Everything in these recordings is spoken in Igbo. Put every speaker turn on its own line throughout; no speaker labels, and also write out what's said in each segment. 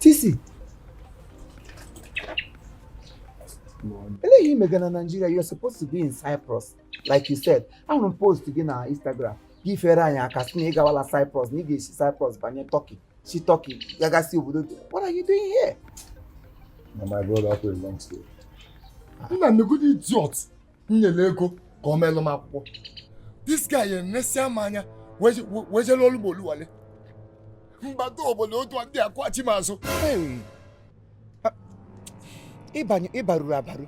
Tisi, elee ihe i mega na Nigeria? You are supposed to be in Cyprus, like you said. Ahụrụ m post gị na Instagram, gị fere anyị aka sị na ị gawala Cyprus, na ị ga-esi Cyprus banye Turkey, si Turkey gagasị obodo. What are you doing here?
Na my brother, for a long story. Nna, negodu idiot m nyere ego ka o melụ m akwụkwọ. This guy enesịa m anya wee jere olu m oluwale mgbado obodo otu a ndị akwachi m azụ.
Hey. Ah, ịbanye ịbaruru abaru.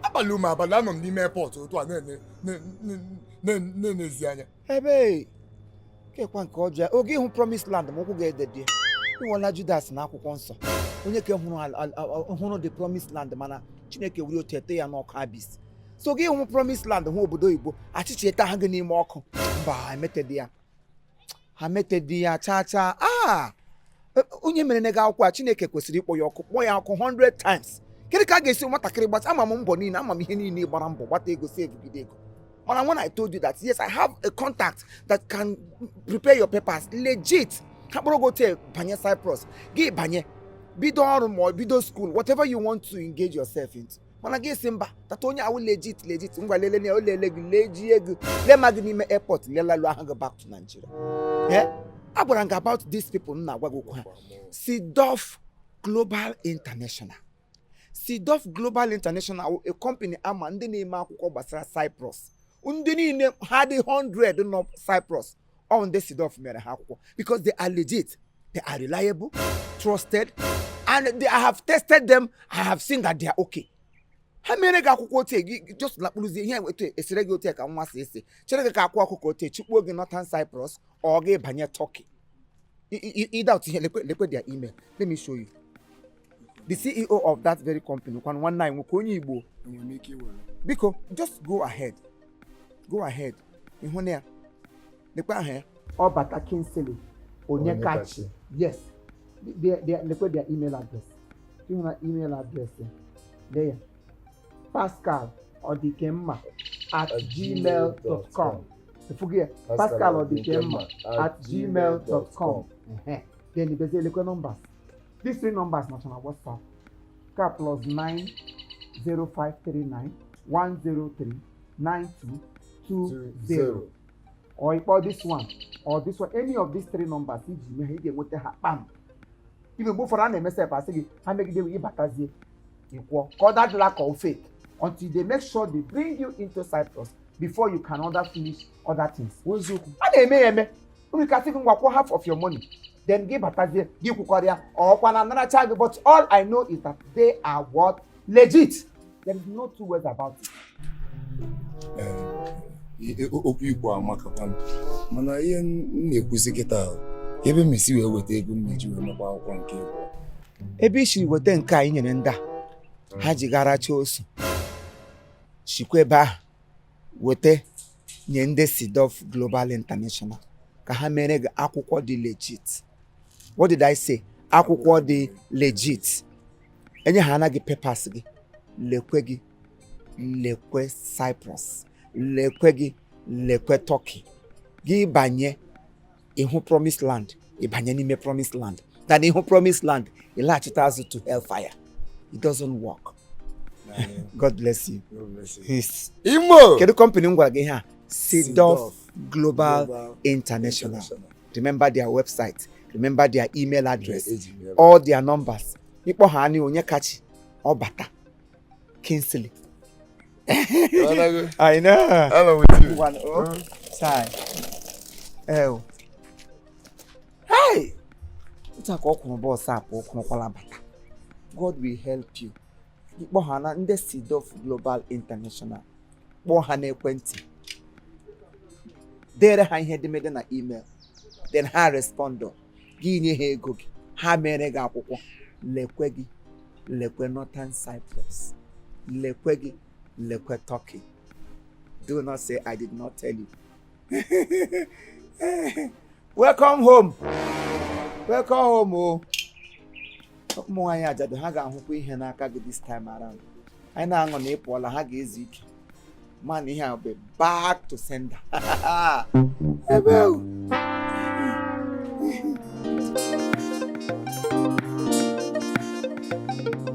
Abalị ụmụ abalị anọ m n'ime airport otu a na-enezi anya.
Ebe kekwa nke ọjọọ oge ịhụ promised land ma ụkwụ ga-edede ịnwela Judas na akwụkwọ nsọ, onye ke hụrụ hụrụ the promised land, mana Chineke were otu ete ya n'ọkụ abyss. So gị hụ promised land, hụ obodo oyibo, achịcha eta ha gị n'ime ọkụ. Mba, ha emetedị ya, ha metedị ya chaa chaa. Ah, onye mere nega akwụkwọ a, Chineke kwesịrị ịkpọ ya ọkụ, kpọọ ya ọkụ 100 times. Kedu ka a ga-esi nwatakịrị gbata? Ama m mbọ niile, ama m ihe niile ị gbara mbọ gbata ego, save gide ego, mana when I told you that yes, I have a contact that can prepare your papers legit, ha kpọrọ gị hotel banye Cyprus, gị banye bido ọrụ ma ọ bido school, whatever you want to engage yourself into, mana gị si mba, tata onye awụ legit legit. Ngwa, lele ya, o lele gị, lejie gị, lema gị n'ime airport, lelalu ahụ gị back to Nigeria. Eh, agwara m gị about these people m na-agwa gị okwu ha, Sidof Global International. Sidof Global International wụ a company ama ndị na-eme akwụkwọ gbasara Cyprus. Ndị niile ha dị 100 nọ Cyprus, ọ ndị Sidof mere ha akwụkwọ, because they are legit, they are reliable, trusted, and I have tested them. I have seen that they are okay. Ha mere gị akwụkwọ otu gị just lakpụrụzie ihe otu esere gị otu ka nwa si ese chere gị ka akwụ ọkụkọ otu chukpuo gị Northern Cyprus, ọ gị banye Turkey. Ịda otu ihe, lekwe lekwe their email. Let me show you the CEO of that very company. Kwanụ nwanne anyị nwoke, onye Igbo.
Enwere m ike iwere?
Biko, just go ahead, go ahead. Ịhụ na ya, lekwe aha ya, Ọbata Kingsley Onyekachi. Yes, lekwe their email address. Ịhụ na email address ya, lee ya, pascal odikemma@gmail.com. Efughị ya, pascal odikemma@gmail.com. Ehe. Then ibezi elekwe numbers. These three numbers nọcha na WhatsApp ka +90539 103 9220, or ịkpọ this one or this one, any of these three numbers iji mee ha, ị ga-enweta ha kpam. Ibe mgbe ụfọdụ a na-eme sef, asị gị ha megide gị, ịbatazie ịkwụọ ka ọ dadịla ka ọ fake until they make sure they bring you into Cyprus before you can other finish other things.
Eziokwu.
A na-eme ya eme. Unu ka sị gị, ngwa, kwụọ half of your money, then gị batazie, gị kwụkwara ya, ọkwa na anaracha gị. But all I know is that they are what? Legit. There is no two ways about it.
Ee, okwu Igbo amakakwanụ, mana ihe m na-ekwuzi kịta, ebe m esi wee weta ego m na-eji wee mekwa akwụkwọ nke ịbụọ?
Ebe i siri weta nke a i nyere ndị a ha ji garacha osu, sikwa ebe ahụ weta nye ndị Sidof Global International ka ha mere gị akwụkwọ dị legit. What did I say? Akwụkwọ dị legit. Enye ha anaghị papers gị, lekwe gị, lekwe Cyprus, lekwe gị, lekwe Turkey. Gị banye ịhụ promised land, ịbanye n'ime promised land than ịhụ promised land ịlaghachite azụ to hellfire. It doesn't work. God bless you. Peace.
Imo.
Kedu company m gwara gị ihe a? Sidof
Sidof
Global
Global
International. Remember their website, remember their email address,
Eji m ya.
all their numbers. Ịkpọ ha anya, onye kachi Ọbata Kingsley. I know.
Hello with you.
One, oh, sai. Oh. Hey! Otu a ka ọ kwụrụ bọọsụ a pụọ, kwụrụkwala bata. God will help you. Ịkpọ ha na ndị Sidof Global International, kpọọ ha n'ekwentị, dere ha ihe edemede na email, then ha respond, gị nye ha ego gị, ha mere gị akwụkwọ. Lekwe gị, lekwe Northern Cyprus, lekwe gị, lekwe Turkey. Do not say I did not tell you. Welcome home, welcome home o. Ụmụ nwaanyị ajadu, ha ga-ahụkwa ihe n'aka gị this time around. Anyị na-aṅụ na ị pụọla, ha ga-ezu ike, mana ihe a bụ back to sender ebe o. Bye.